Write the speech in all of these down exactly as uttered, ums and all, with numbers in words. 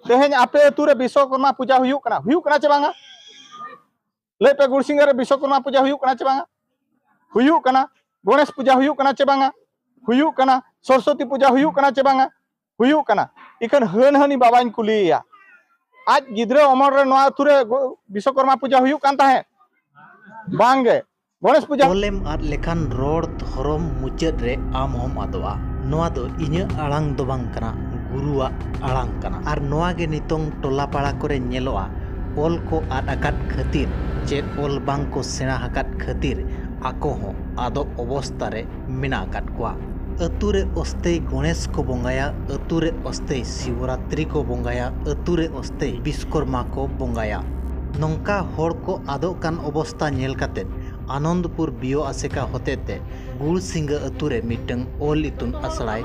ᱛᱮᱦᱮᱧ ᱟᱯᱮ ᱟᱹᱛᱩ ᱨᱮ ᱵᱤᱥᱥᱚᱠᱚᱨᱢᱟ ᱯᱩᱡᱟ ᱦᱩᱭᱩᱜ ᱠᱟᱱᱟ, ᱦᱩᱭᱩᱜ ᱠᱟᱱᱟ ᱪᱮ ᱵᱟᱝᱟ? ᱞᱟᱹᱭ ᱯᱮ, ᱜᱩᱲᱥᱤᱝᱜᱟᱹ ᱨᱮ ᱵᱤᱥᱥᱚᱠᱚᱨᱢᱟ ᱯᱩᱡᱟ ᱦᱩᱭᱩᱜ ᱠᱟᱱᱟ ᱪᱮ ᱵᱟᱝᱟ? ᱦᱩᱭᱩᱜ ᱠᱟᱱᱟ᱾ ᱜᱚᱬᱮᱥ ᱯᱩᱡᱟ ᱦᱩᱭᱩᱜ ᱠᱟᱱᱟ ᱪᱮ ᱵᱟᱝᱟ? ᱦᱩᱭᱩᱜ ᱠᱟᱱᱟ᱾ ᱥᱚᱨᱚᱥᱚᱛᱤ ᱯᱩᱡᱟ ᱦᱩᱭᱩᱜ ᱠᱟᱱᱟ ᱪᱮ ᱵᱟᱝᱟ? ᱦᱩᱭᱩᱜ ᱠᱟᱱᱟ᱾ ᱤᱠᱷᱟᱹᱱ ᱦᱟᱹᱱ ᱦᱟᱹᱱᱤ ᱵᱟᱵᱟᱧ ᱠᱩᱞᱤᱭᱮᱭᱟ, ᱟᱡ ᱜᱤᱫᱽᱨᱟᱹ ᱚᱢᱚᱞ ᱨᱮ ᱱᱚᱣᱟ ᱟᱹᱛᱩ ᱨᱮ ᱜᱚ-, ᱵᱤᱥᱥᱚᱠᱚᱨᱢᱟ ᱯᱩᱡᱟ ᱦᱩᱭᱩᱜ ᱠᱟᱱ ᱛᱟᱦᱮᱸᱫ? ᱵᱟᱝᱜᱮ᱾ ᱜᱚᱬᱮᱥ ᱯᱩᱡᱟ᱾ ᱚᱞᱮᱢ ᱟᱫ ᱞᱮᱠᱷᱟᱱ ᱨᱚᱲ ᱫᱷᱚᱨᱚᱢ ᱢᱩᱪᱟᱹᱫ ᱨᱮ ᱟᱢ ᱦᱚᱸᱢ ᱟᱫᱚᱜᱼᱟ᱾ ᱱᱚᱣᱟ ᱫᱚ ᱤᱧᱟᱹᱜ ᱟᱲᱟᱝ ᱫᱚ ᱵᱟᱝ ᱠᱟᱱᱟ, ᱜᱩᱨᱩᱣᱟᱜ ᱟᱲᱟᱝ ᱠᱟᱱᱟ᱾ ᱟᱨ ᱱᱚᱣᱟ ᱜᱮ ᱱᱤᱛᱚᱝ ᱴᱚᱞᱟ ᱯᱟᱲᱟ ᱠᱚᱨᱮ ᱧᱮᱞᱚᱜᱼᱟ, ᱚᱞ ᱠᱚ ᱟᱫ ᱟᱠᱟᱫ ᱠᱷᱟᱹᱛᱤᱨ, ᱪᱮᱫ ᱚᱞ ᱵᱟᱝ ᱠᱚ ᱥᱮᱬᱟ ᱟᱠᱟᱫ ᱠᱷᱟᱹᱛᱤᱨ ᱟᱠᱚ ᱦᱚᱸ ᱟᱫᱚᱜ ᱚᱵᱚᱥᱛᱟ ᱨᱮ ᱢᱮᱱᱟᱜ ᱟᱠᱟᱫ ᱠᱚᱣᱟ᱾ ᱟᱹᱛᱩ ᱨᱮ ᱚᱥᱛᱮᱭ ᱜᱚᱬᱮᱥ ᱠᱚ ᱵᱚᱸᱜᱟᱭᱟ, ᱟᱹᱛᱩ ᱨᱮ ᱚᱥᱛᱮᱭ ᱥᱤᱵᱚᱨᱟᱛᱨᱤ ᱠᱚ ᱵᱚᱸᱜᱟᱭᱟ, ᱟᱹᱛᱩ ᱨᱮ ᱚᱥᱛᱮᱭ ᱵᱤᱥᱠᱚᱨᱢᱟ ᱠᱚ ᱵᱚᱸᱜᱟᱭᱟ᱾ ᱱᱚᱝᱠᱟ ᱦᱚᱲ ᱠᱚ ᱟᱫᱚᱜ ᱠᱟᱱ ᱚᱵᱚᱥᱛᱟ ᱧᱮᱞ ᱠᱟᱛᱮ ᱟᱱᱚᱱᱫᱯᱩᱨ ᱵᱤᱭᱳ ᱟᱥᱮᱠᱟ ᱦᱚᱛᱮᱛᱮ ᱜᱩᱲᱥᱤᱝᱜᱟᱹ ᱟᱹᱛᱩ ᱨᱮ ᱢᱤᱫᱴᱟᱝ ᱚᱞ ᱤᱛᱩᱱ ᱟᱥᱲᱟᱭ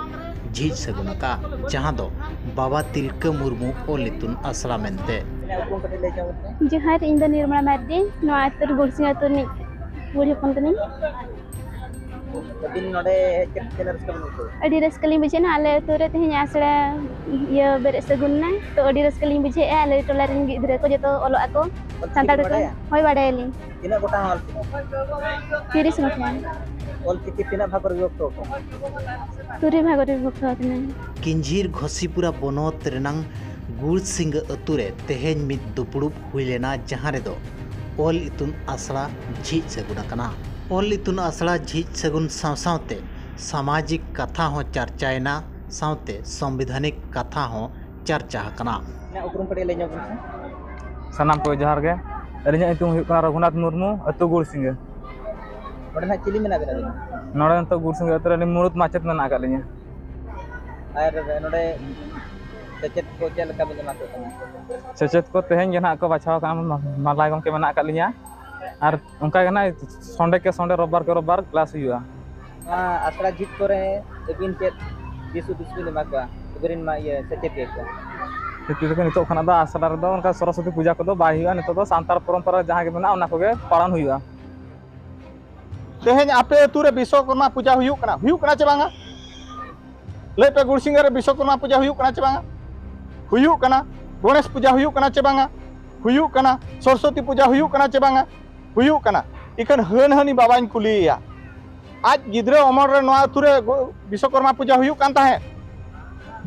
ᱡᱷᱤᱡ ᱥᱟᱹᱜᱩᱱ ᱟᱠᱟᱫ, ᱡᱟᱦᱟᱸ ᱫᱚ ᱵᱟᱵᱟ ᱛᱤᱞᱠᱟᱹ ᱢᱩᱨᱢᱩ ᱚᱞ ᱤᱛᱩᱱ ᱟᱥᱲᱟ ᱢᱮᱱᱛᱮ᱾ ᱡᱚᱦᱟᱨ, ᱤᱧ ᱫᱚ ᱱᱤᱨᱢᱚᱞᱟ ᱢᱟᱨᱰᱤ, ᱱᱚᱣᱟ ᱟᱹᱛᱩ ᱨᱮ ᱜᱩᱲᱥᱤᱝᱜᱟᱹ ᱟᱹᱛᱩ ᱨᱤᱱᱤᱡ ᱠᱩᱲᱤ ᱦᱚᱯᱚᱱ ᱠᱟᱹᱱᱟᱹᱧ᱾ ᱟᱹᱵᱤᱱ ᱱᱚᱰᱮ ᱦᱮᱡ ᱠᱟᱛᱮ ᱛᱤᱱᱟᱹᱜ ᱨᱟᱹᱥᱠᱟᱹ ᱵᱤᱱ ᱟᱹᱭᱠᱟᱹᱣ ᱮᱫᱟ? ᱟᱹᱰᱤ ᱨᱟᱹᱥᱠᱟᱹ ᱞᱤᱧ ᱵᱩᱡᱷᱟᱹᱣ ᱮᱱᱟ᱾ ᱟᱞᱮ ᱟᱹᱛᱩ ᱨᱮ ᱛᱮᱦᱮᱧ ᱟᱥᱲᱟ ᱤᱭᱟᱹ ᱵᱮᱨᱮᱫ ᱥᱟᱹᱜᱩᱱ ᱮᱱᱟ, ᱛᱚ ᱟᱹᱰᱤ ᱨᱟᱹᱥᱠᱟᱹ ᱞᱤᱧ ᱵᱩᱡᱷᱟᱹᱣᱮᱫᱼᱟ᱾ ᱟᱞᱮ ᱴᱚᱞᱟ ᱨᱮᱱ ᱜᱤᱫᱽᱨᱟᱹ ᱠᱚ ᱡᱚᱛᱚ ᱚᱞᱚᱜ ᱟᱠᱚ, ᱚᱞ ᱪᱤᱠᱤ ᱥᱟᱱᱛᱟᱲ ᱵᱤᱱ ᱛᱮᱠᱚ᱾ ᱵᱟᱰᱟᱭᱟ? ᱦᱳᱭ, ᱵᱟᱰᱟᱭᱟᱞᱤᱧ᱾ ᱛᱤᱱᱟᱹᱜ ᱜᱚᱴᱟᱝ ᱚᱞ ᱪᱤᱠᱤ? ᱛᱤᱨᱤᱥ ᱜᱚᱴᱟᱝ᱾ ᱚᱞ ᱪᱤᱠᱤ ᱛᱤᱱᱟᱹᱜ ᱵᱷᱟᱜᱽ ᱨᱮ ᱵᱤᱵᱷᱚᱠᱛᱚ ᱟᱠᱟᱱᱟ? ᱛᱩᱨᱩᱭ ᱵᱷᱟᱜᱽ ᱨᱮ ᱵᱤᱵᱷᱚᱠᱛᱚ ᱟᱠᱟᱱᱟ᱾ ᱠᱤᱧᱡᱷᱤᱨ ᱜᱷᱚᱥᱤᱯᱩᱨᱟ ᱵᱚᱱᱚᱛ ᱨᱮᱱᱟᱝ ᱜᱩᱲᱥᱤᱝᱜᱟᱹ ᱟᱹᱛᱩ ᱨᱮ ᱛᱮᱦᱮᱧ ᱢᱤᱫ ᱫᱩᱯᱲᱩᱵ ᱦᱩᱭ ᱞᱮᱱᱟ, ᱡᱟᱦᱟᱸ ᱨᱮᱫᱚ ᱚᱞ ᱤᱛᱩᱱ ᱟᱥᱲᱟ ᱡᱷᱤᱡ ᱥᱟᱹᱜᱩᱱ ᱟᱠᱟᱱᱟ᱾ ᱚᱞ ᱤᱛᱩᱱ ᱟᱥᱲᱟ ᱡᱷᱤᱡ ᱥᱟᱹᱜᱩᱱ ᱥᱟᱶ ᱥᱟᱶᱛᱮ ᱥᱟᱢᱟᱡᱤᱠ ᱠᱟᱛᱷᱟ ᱦᱚᱸ ᱪᱟᱨᱪᱟᱭᱮᱱᱟ, ᱥᱟᱶᱛᱮ ᱥᱚᱝᱵᱤᱫᱷᱟᱱᱤᱠ ᱠᱟᱛᱷᱟ ᱦᱚᱸ ᱪᱟᱨᱪᱟ ᱟᱠᱟᱱᱟ᱾ ᱟᱹᱵᱤᱱᱟᱜ ᱩᱯᱨᱩᱢ ᱠᱟᱹᱴᱤᱡ ᱞᱟᱹᱭ ᱧᱚᱜ ᱵᱤᱱ ᱥᱮ᱾ ᱥᱟᱱᱟᱢ ᱠᱚ ᱡᱚᱦᱟᱨ ᱜᱮ᱾ ᱟᱹᱞᱤᱧᱟᱜ ᱧᱩᱛᱩᱢ ᱦᱩᱭᱩᱜ ᱠᱟᱱᱟ ᱨᱚᱜᱷᱩᱱᱟᱛᱷ ᱢᱩᱨᱢᱩ, ᱟᱹᱛᱩ ᱜᱩᱲᱥᱤᱝᱜᱟᱹ᱾ ᱱᱚᱰᱮ ᱱᱟᱜ ᱪᱤᱞᱤ ᱢᱮᱱᱟᱜ ᱵᱤᱱᱟ ᱟᱹᱵᱤᱱ? ᱱᱚᱰᱮ ᱱᱤᱛᱚᱜ ᱜᱩᱲᱥᱤᱝᱜᱟᱹ ᱟᱹᱛᱩ ᱨᱮ ᱟᱹᱞᱤᱧ ᱢᱩᱲᱩᱫ ᱢᱟᱪᱮᱛ ᱢᱮᱱᱟᱜ ᱟᱠᱟᱫ ᱞᱤᱧᱟ᱾ ᱟᱨ ᱱᱚᱰᱮ ᱥᱮᱪᱮᱫ ᱠᱚ ᱪᱮᱫ ᱞᱮᱠᱟ ᱵᱤᱱ ᱮᱢᱟ ᱠᱚ ᱠᱟᱱᱟ? ᱥᱮᱪᱮᱫ ᱠᱚ ᱛᱮᱦᱮᱧ ᱜᱮ ᱱᱟᱦᱟᱜ ᱠᱚ ᱵᱟᱪᱷᱟᱣ ᱟᱠᱟᱱᱟ, ᱢᱟᱞᱟᱭ ᱜᱚᱢᱠᱮ ᱢᱮᱱᱟᱜ ᱟᱠᱟᱫ ᱞᱤᱧᱟ᱾ ᱟᱨ ᱚᱱᱠᱟ ᱜᱮ ᱱᱟᱦᱟᱜ ᱥᱚᱱᱰᱮ ᱠᱮ ᱥᱚᱱᱰᱮ, ᱨᱳᱵᱵᱟᱨ ᱠᱮ ᱨᱳᱵᱵᱟᱨ ᱠᱞᱟᱥ ᱦᱩᱭᱩᱜᱼᱟ᱾ ᱱᱚᱣᱟ ᱟᱥᱲᱟ ᱡᱷᱤᱡ ᱠᱚᱨᱮ ᱟᱹᱵᱤᱱ ᱪᱮᱫ ᱫᱤᱥ ᱦᱩᱫᱤᱥ ᱵᱤᱱ ᱮᱢᱟ ᱠᱚᱣᱟ ᱟᱵᱚᱨᱮᱱ ᱢᱟ ᱤᱭᱟᱹ ᱥᱮᱪᱮᱫᱤᱭᱟᱹ ᱠᱚ? ᱥᱮᱪᱮᱫ ᱠᱚ ᱱᱤᱛᱚᱜ ᱠᱷᱚᱱᱟᱜ ᱫᱚ ᱟᱥᱲᱟ ᱨᱮᱫᱚ ᱚᱱᱠᱟ ᱥᱚᱨᱚᱥᱚᱛᱤ ᱯᱩᱡᱟ ᱠᱚᱫᱚ ᱵᱟᱭ ᱦᱩᱭᱩᱜᱼᱟ᱾ ᱱᱤᱛᱚᱜ ᱫᱚ ᱥᱟᱱᱛᱟᱲ ᱯᱚᱨᱚᱢᱯᱚᱨᱟ ᱡᱟᱦᱟᱸ ᱜᱮ ᱢᱮᱱᱟᱜᱼᱟ, ᱚᱱᱟ ᱠᱚᱜᱮ ᱯᱟᱞᱚᱱ ᱦᱩᱭᱩᱜᱼᱟ᱾ ᱛᱮᱦᱮᱧ ᱟᱯᱮ ᱟᱹᱛᱩ ᱨᱮ ᱵᱤᱥᱥᱚᱠᱚᱨᱢᱟ ᱯᱩᱡᱟ ᱦᱩᱭᱩᱜ ᱠᱟᱱᱟ, ᱦᱩᱭᱩᱜ ᱠᱟᱱᱟ ᱪᱮ ᱵᱟᱝᱟ? ᱞᱟᱹᱭ ᱯᱮ, ᱜᱩᱲᱥᱤᱝᱜᱟᱹ ᱨᱮ ᱵᱤᱥᱥᱚᱠᱚᱨᱢᱟ ᱯᱩᱡᱟ ᱦᱩᱭᱩᱜ ᱠᱟᱱᱟ ᱪᱮ ᱵᱟᱝᱟ? ᱦᱩᱭᱩᱜ ᱠᱟᱱᱟ᱾ ᱜᱚᱬᱮᱥ ᱯᱩᱡᱟ ᱦᱩᱭᱩᱜ ᱠᱟᱱᱟ ᱪᱮ ᱵᱟᱝᱟ? ᱦᱩᱭᱩᱜ ᱠᱟᱱᱟ᱾ ᱥᱚᱨᱚᱥᱚᱛᱤ ᱯᱩᱡᱟ ᱦᱩᱭᱩᱜ ᱠᱟᱱᱟ ᱪᱮ ᱵᱟᱝᱟ? ᱦᱩᱭᱩᱜ ᱠᱟᱱᱟ᱾ ᱤᱠᱷᱟᱹᱱ ᱦᱟᱹᱱ ᱦᱟᱹᱱᱤ ᱵᱟᱵᱟᱧ ᱠᱩᱞᱤᱭᱮᱭᱟ, ᱟᱡ ᱜᱤᱫᱽᱨᱟᱹ ᱚᱢᱚᱞ ᱨᱮ ᱱᱚᱣᱟ ᱟᱹᱛᱩ ᱨᱮ ᱜᱚ-, ᱵᱤᱥᱥᱚᱠᱚᱨᱢᱟ ᱯᱩᱡᱟ ᱦᱩᱭᱩᱜ ᱠᱟᱱ ᱛᱟᱦᱮᱸᱫ?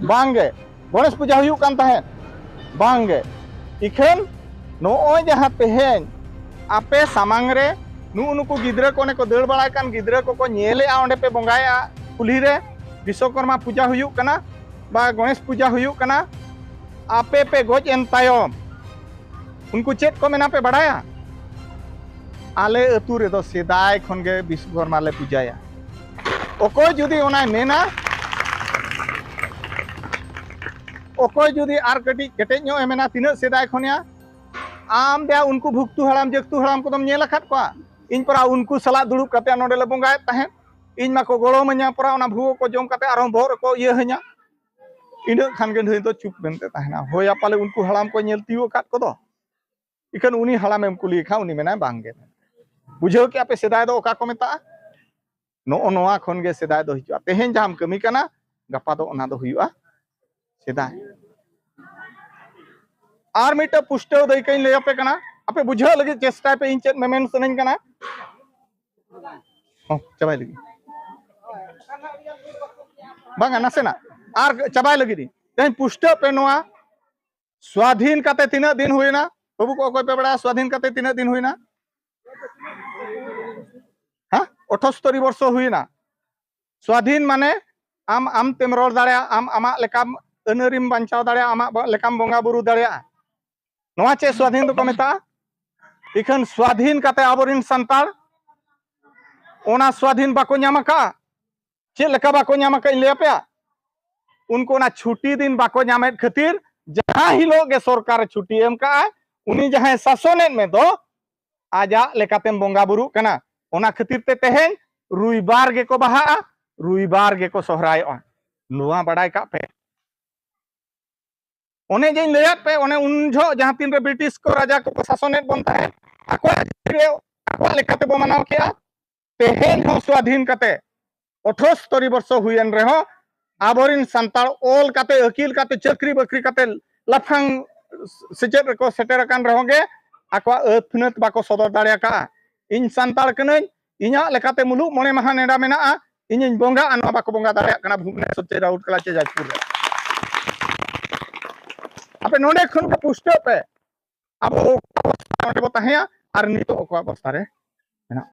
ᱵᱟᱝᱜᱮ᱾ ᱜᱚᱬᱮᱥ ᱯᱩᱡᱟ ᱦᱩᱭᱩᱜ ᱠᱟᱱ ᱛᱟᱦᱮᱸᱫ? ᱵᱟᱝᱜᱮ᱾ ᱤᱠᱷᱟᱹᱱ ᱱᱚᱜᱼᱚᱭ ᱡᱟᱦᱟᱸ ᱛᱮᱦᱮᱧ ᱟᱯᱮ ᱥᱟᱢᱟᱝ ᱨᱮ ᱱᱩᱜᱼᱩ ᱱᱩᱠᱩ ᱜᱤᱫᱽᱨᱟᱹ ᱠᱚ, ᱚᱱᱮ ᱠᱚ ᱫᱟᱹᱲ ᱵᱟᱲᱟᱭ ᱠᱟᱱ ᱜᱤᱫᱽᱨᱟᱹ ᱠᱚᱠᱚ ᱧᱮᱞᱮᱜᱼᱟ, ᱚᱸᱰᱮ ᱯᱮ ᱵᱚᱸᱜᱟᱭᱮᱜᱼᱟ ᱠᱩᱞᱦᱤ ᱨᱮ, ᱵᱤᱥᱥᱚᱠᱚᱨᱢᱟ ᱯᱩᱡᱟ ᱦᱩᱭᱩᱜ ᱠᱟᱱᱟ ᱵᱟ ᱜᱚᱬᱮᱥ ᱯᱩᱡᱟ ᱦᱩᱭᱩᱜ ᱠᱟᱱᱟ, ᱟᱯᱮ ᱯᱮ ᱜᱚᱡ ᱮᱱ ᱛᱟᱭᱚᱢ ᱩᱱᱠᱩ ᱪᱮᱫ ᱠᱚ ᱢᱮᱱᱟ ᱯᱮ ᱵᱟᱲᱟᱭᱟ? ᱟᱞᱮ ᱟᱹᱛᱩ ᱨᱮᱫᱚ ᱥᱮᱫᱟᱭ ᱠᱷᱚᱱ ᱜᱮ ᱵᱤᱥᱥᱚᱠᱚᱨᱢᱟ ᱞᱮ ᱯᱩᱡᱟᱭᱟ᱾ ᱚᱠᱚᱭ ᱡᱩᱫᱤ ᱚᱱᱟᱭ ᱢᱮᱱᱟ, ᱚᱠᱚᱭ ᱡᱩᱫᱤ ᱟᱨ ᱠᱟᱹᱴᱤᱡ ᱠᱮᱴᱮᱡ ᱧᱚᱜ ᱮ ᱢᱮᱱᱟ, ᱛᱤᱱᱟᱹᱜ ᱥᱮᱫᱟᱭ ᱠᱷᱚᱱ ᱭᱟ, ᱟᱢ ᱫᱮᱭᱟ ᱩᱱᱠᱩ ᱵᱷᱩᱠᱛᱩ ᱦᱟᱲᱟᱢ ᱡᱟᱹᱠᱛᱩ ᱦᱟᱲᱟᱢ ᱠᱚᱫᱚᱢ ᱧᱮᱞ ᱟᱠᱟᱫ ᱠᱚᱣᱟ? ᱤᱧ ᱯᱚᱨᱟ ᱩᱱᱠᱩ ᱥᱟᱞᱟᱜ ᱫᱩᱲᱩᱵ ᱠᱟᱛᱮ ᱱᱚᱰᱮ ᱞᱮ ᱵᱚᱸᱜᱟᱭᱮᱫ ᱛᱟᱦᱮᱸᱫ, ᱤᱧ ᱢᱟᱠᱚ ᱜᱚᱲᱚ ᱢᱟᱹᱧᱟ, ᱯᱚᱨᱟ ᱚᱱᱟ ᱵᱷᱩᱣᱟᱹ ᱠᱚ ᱡᱚᱢ ᱠᱟᱛᱮ ᱟᱨᱦᱚᱸ ᱵᱚᱦᱚᱜ ᱨᱮᱠᱚ ᱤᱭᱟᱹ ᱦᱟᱹᱧᱟ᱾ ᱤᱱᱟᱹᱜ ᱠᱷᱟᱱ ᱜᱮ ᱱᱩᱭ ᱫᱚ ᱪᱩᱯ ᱢᱮᱱᱛᱮ ᱛᱟᱦᱮᱱᱟ᱾ ᱦᱳᱭᱟ, ᱯᱟᱞᱮ ᱩᱱᱠᱩ ᱦᱟᱲᱟᱢ ᱠᱚ ᱧᱮᱞ ᱛᱤᱭᱳᱜ ᱟᱠᱟᱫ ᱠᱚᱫᱚ᱾ ᱤᱠᱷᱟᱹᱱ ᱩᱱᱤ ᱦᱟᱲᱟᱢᱮᱢ ᱠᱩᱞᱤᱭᱮ ᱠᱷᱟᱱ ᱩᱱᱤ ᱢᱮᱱᱟᱭ, "ᱵᱟᱝ ᱜᱮ᱾" ᱵᱩᱡᱷᱟᱹᱣ ᱠᱮᱜᱼᱟ ᱯᱮ ᱥᱮᱫᱟᱭ ᱫᱚ ᱚᱠᱟ ᱠᱚ ᱢᱮᱛᱟᱜᱼᱟ? ᱱᱚᱜᱼᱚ ᱱᱚᱣᱟ ᱠᱷᱚᱱ ᱜᱮ ᱥᱮᱫᱟᱭ ᱫᱚ ᱦᱤᱡᱩᱜᱼᱟ᱾ ᱛᱮᱦᱮᱧ ᱡᱟᱦᱟᱸᱢ ᱠᱟᱹᱢᱤ ᱠᱟᱱᱟ, ᱜᱟᱯᱟ ᱫᱚ ᱚᱱᱟ ᱫᱚ ᱦᱩᱭᱩᱜᱼᱟ ᱥᱮᱫᱟᱭ᱾ ᱟᱨ ᱢᱤᱫᱴᱟᱝ ᱯᱩᱥᱴᱟᱹᱣ ᱫᱟᱹᱭᱠᱟᱹᱧ ᱞᱟᱹᱭ ᱟᱯᱮ ᱠᱟᱱᱟ, ᱟᱯᱮ ᱵᱩᱡᱷᱟᱹᱣ ᱞᱟᱹᱜᱤᱫ ᱪᱮᱥᱴᱟᱭ ᱯᱮ, ᱤᱧ ᱪᱮᱫ ᱢᱮᱢᱮᱱ ᱥᱟᱱᱟᱧ ᱠᱟᱱᱟ᱾ ᱦᱚᱸ, ᱪᱟᱵᱟᱭ ᱞᱟᱹᱜᱤᱫ᱾ ᱵᱟᱝᱟ, ᱱᱟᱥᱮᱱᱟᱜ ᱟᱨ ᱪᱟᱵᱟᱭ ᱞᱟᱹᱜᱤᱫ ᱤᱧ᱾ ᱛᱮᱦᱮᱧ ᱯᱩᱥᱴᱟᱹᱣ ᱯᱮ ᱱᱚᱣᱟ, ᱥᱣᱟᱫᱷᱤᱱ ᱠᱟᱛᱮ ᱛᱤᱱᱟᱹᱜ ᱫᱤᱱ ᱦᱩᱭᱱᱟ? ᱵᱟᱹᱵᱩ ᱠᱚ, ᱚᱠᱚᱭ ᱯᱮ ᱵᱟᱲᱟᱭᱟ ᱥᱣᱟᱫᱷᱤᱱ ᱠᱟᱛᱮ ᱛᱤᱱᱟᱹᱜ ᱫᱤᱱ ᱦᱩᱭᱱᱟ? ᱦᱮᱸ, ᱟᱴᱷᱟᱥᱛᱳᱨᱤ ᱵᱚᱨᱥᱚ ᱦᱩᱭᱱᱟ᱾ ᱥᱣᱟᱫᱷᱤᱱ ᱢᱟᱱᱮ ᱟᱢ ᱟᱢ ᱛᱮᱢ ᱨᱚᱲ ᱫᱟᱲᱮᱭᱟᱜᱼᱟ, ᱟᱢ ᱟᱢᱟᱜ ᱞᱮᱠᱟᱢ ᱟᱹᱱ ᱟᱹᱨᱤᱢ ᱵᱟᱧᱪᱟᱣ ᱫᱟᱲᱮᱭᱟᱜᱼᱟ, ᱟᱢᱟᱜ ᱵᱚ-, ᱞᱮᱠᱟᱢ ᱵᱚᱸᱜᱟ ᱵᱩᱨᱩ ᱫᱟᱲᱮᱭᱟᱜᱼᱟ᱾ ᱱᱚᱣᱟ ᱪᱮᱫ ᱥᱣᱟᱫᱷᱤᱱ ᱫᱚᱠᱚ ᱢᱮᱛᱟᱜᱼᱟ? ᱤᱠᱷᱟᱹᱱ ᱥᱣᱟᱫᱷᱤᱱ ᱠᱟᱛᱮ ᱟᱵᱚᱨᱮᱱ ᱥᱟᱱᱛᱟᱲ ᱚᱱᱟ ᱥᱣᱟᱫᱷᱤᱱ ᱵᱟᱠᱚ ᱧᱟᱢ ᱟᱠᱟᱫᱼᱟ᱾ ᱪᱮᱫ ᱞᱮᱠᱟ ᱵᱟᱠᱚ ᱧᱟᱢ ᱟᱠᱟᱫ ᱤᱧ ᱞᱟᱹᱭ ᱟᱯᱮᱭᱟ᱾ ᱩᱱᱠᱩ ᱚᱱᱟ ᱪᱷᱩᱴᱤ ᱫᱤᱱ ᱵᱟᱠᱚ ᱧᱟᱢᱮᱫ ᱠᱷᱟᱹᱛᱤᱨ ᱡᱟᱦᱟᱸ ᱦᱤᱞᱳᱜ ᱜᱮ ᱥᱚᱨᱠᱟᱨ ᱪᱷᱩᱴᱤ ᱮᱢ ᱠᱟᱜᱼᱟᱭ, ᱩᱱᱤ ᱡᱟᱦᱟᱸᱭ ᱥᱟᱥᱚᱱᱮᱫ ᱢᱮ ᱫᱚ ᱟᱡᱟᱜ ᱞᱮᱠᱟᱛᱮᱢ ᱵᱚᱸᱜᱟ ᱵᱩᱨᱩᱜ ᱠᱟᱱᱟ᱾ ᱚᱱᱟ ᱠᱷᱟᱹᱛᱤᱨ ᱛᱮ ᱛᱮᱦᱮᱧ ᱨᱩᱭᱵᱟᱨ ᱜᱮᱠᱚ ᱵᱟᱦᱟᱜᱼᱟ, ᱨᱩᱭᱵᱟᱨ ᱜᱮᱠᱚ ᱥᱚᱦᱨᱟᱭᱚᱜᱼᱟ᱾ ᱱᱚᱣᱟ ᱵᱟᱰᱟᱭ ᱠᱟᱜ ᱯᱮ᱾ ᱚᱱᱮ ᱡᱮᱧ ᱞᱟᱹᱭᱟᱫ ᱯᱮ, ᱚᱱᱮ ᱩᱱ ᱡᱚᱦᱚᱜ ᱡᱟᱦᱟᱸ ᱛᱤᱱ ᱨᱮ ᱵᱨᱤᱴᱤᱥ ᱠᱚ ᱨᱟᱡᱟ ᱠᱚᱠᱚ ᱥᱟᱥᱚᱱᱮᱫ ᱵᱚᱱ ᱛᱟᱦᱮᱸᱫ, ᱟᱠᱚᱣᱟᱜ ᱡᱟᱹᱛᱤ ᱨᱮ ᱟᱠᱚᱣᱟᱜ ᱞᱮᱠᱟ ᱛᱮᱵᱚ ᱢᱟᱱᱟᱣ ᱠᱮᱜᱼᱟ᱾ ᱛᱮᱦᱮᱧ ᱦᱚᱸ ᱥᱣᱟᱫᱷᱤᱱ ᱠᱟᱛᱮ ᱟᱴᱷᱟᱥᱛᱳᱨᱤ ᱵᱚᱨᱥᱚ ᱦᱩᱭᱮᱱ ᱨᱮᱦᱚᱸ, ᱟᱵᱚᱨᱤᱱ ᱥᱟᱱᱛᱟᱲ ᱚᱞ ᱠᱟᱛᱮ, ᱟᱹᱠᱤᱞ ᱠᱟᱛᱮ, ᱪᱟᱹᱠᱨᱤ ᱵᱟᱹᱠᱨᱤ ᱠᱟᱛᱮ, ᱞᱟᱯᱷᱟᱝ ᱥᱮᱪᱮᱫ ᱨᱮᱠᱚ ᱥᱮᱴᱮᱨ ᱟᱠᱟᱱ ᱨᱮᱦᱚᱸ ᱜᱮ ᱟᱠᱚᱣᱟᱜ ᱟᱹᱯᱱᱟᱹᱛ ᱵᱟᱠᱚ ᱥᱚᱫᱚᱨ ᱫᱟᱲᱮ ᱟᱠᱟᱫᱼᱟ᱾ ᱤᱧ ᱥᱟᱱᱛᱟᱲ ᱠᱟᱹᱱᱟᱹᱧ, ᱤᱧᱟᱹᱜ ᱞᱮᱠᱟᱛᱮ ᱢᱩᱞᱩᱜ ᱢᱚᱬᱮ ᱢᱟᱦᱟ ᱱᱮᱰᱟ ᱢᱮᱱᱟᱜᱼᱟ, ᱤᱧᱤᱧ ᱵᱚᱸᱜᱟᱜᱼᱟ, ᱱᱚᱣᱟ ᱵᱟᱠᱚ ᱵᱚᱸᱜᱟ ᱫᱟᱲᱮᱭᱟᱜ ᱠᱟᱱᱟ ᱵᱷᱩᱵᱽᱱᱮᱥᱚᱨ ᱪᱮ ᱨᱟᱩᱨᱠᱮᱞᱟ ᱪᱮ ᱡᱟᱡᱽᱯᱩᱨ ᱨᱮ᱾ ᱟᱯᱮ ᱱᱚᱰᱮ ᱠᱷᱚᱱ ᱜᱮ ᱯᱩᱥᱴᱟᱹᱜ ᱯᱮ, ᱟᱵᱚ ᱱᱚᱰᱮ ᱵᱚ ᱛᱟᱦᱮᱸᱭᱟ ᱟᱨ ᱱᱤᱛᱚᱜ ᱚᱠᱟ ᱚᱵᱚᱥᱛᱷᱟ ᱨᱮ